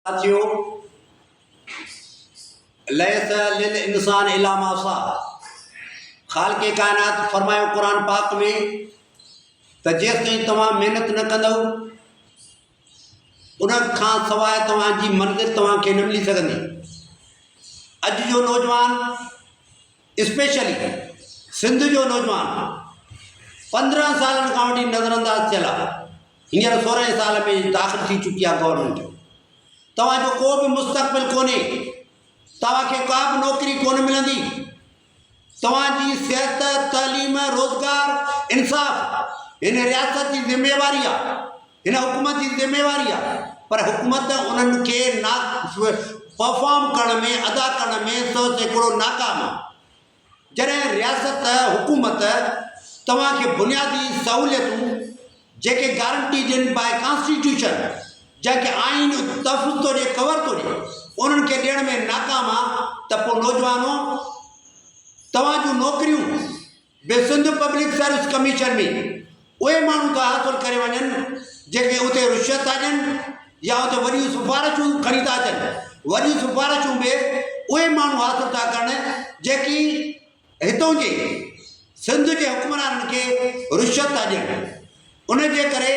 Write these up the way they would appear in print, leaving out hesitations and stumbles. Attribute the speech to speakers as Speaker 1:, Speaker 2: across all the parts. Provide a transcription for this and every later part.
Speaker 1: ساٿيو! ليس للانسان الا ما سعي خالق ڪائنات فرمايو قرآن پاڪ ۾ ته جيستائين توهان محنت نه ڪندؤ ان کان سواء توهان جي منزل توهان کي نه ملي سگهندي. اڄ جو نوجوان اسپيشلي سنڌ جو نوجوان 15 سالن کان وٺي نظرانداز ٿيل آهي. هينئر سورهين سال ۾ داخل ٿي چڪي آهي گورنمينٽ. توهان جو ڪو به مستقبل ڪونهي. توهان کي ڪا به نوڪري ڪونه ملندي. توهان جي صحت، تعليم، روزگار، انصاف هن رياست جي ذميواري آهي. هن حڪومت جي ذميواري آهي. پر حڪومت انهن کي پرفارم ڪرڻ ۾ ادا ڪرڻ ۾ 100% ناڪام آهي. جڏهن رياست، حڪومت، توهان کي بنيادي سهوليتون جيڪي گارنٽي ڏين باء ڪانسٽيٽيوشن جنهن کي آئين تحفظ ٿو ڏي ڪور ٿو ڏي انهن کي ڏيڻ ۾ ناڪام آ ته پوء نوجوانو توهان جون نوڪريون به سنڌ پبلڪ سروس ڪميشن ۾ اهي ماڻهو ٿا حاصل ڪري وڃن جيڪي اتي رشوت ٿا ڏين يا اتي وڏيون سفارشون کڻي ٿا اچن. وڏيون سفارشون به اهي ماڻهو حاصل ٿا ڪرن جيڪي هتون جي سنڌ جي حڪمرانن کي رشوت ٿا ڏين. ان جي ڪري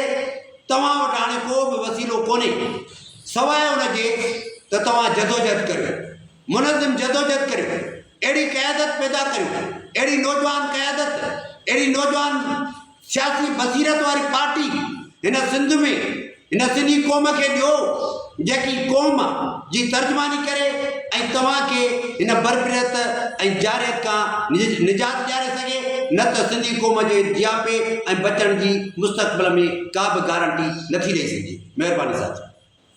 Speaker 1: توهان وٽ هاڻي ڪو به وسيلو ڪونهي سواء ان جي ته توهان جدوجهد ڪريو. منظم جدوجهد ڪريو. اهڙي قيادت پيدا ڪريو، اهڙي نوجوان قيادت، اهڙي نوجوان سياسي بصيرت واري پارٽي هن سنڌ ۾ هن سنڌي قوم کي ڏيو، جيڪي قوم جي ترجماني ڪري ۽ توهان کي هن بربريت ۽ جارحيت کان نجات ڏياري سگهي، نه ته سنڌي قوم جي جياپي ۽ بچڻ جي مستقبل ۾ ڪا به گارنٽي نٿي ڏئي سگهجي. مهرباني ساٿيو.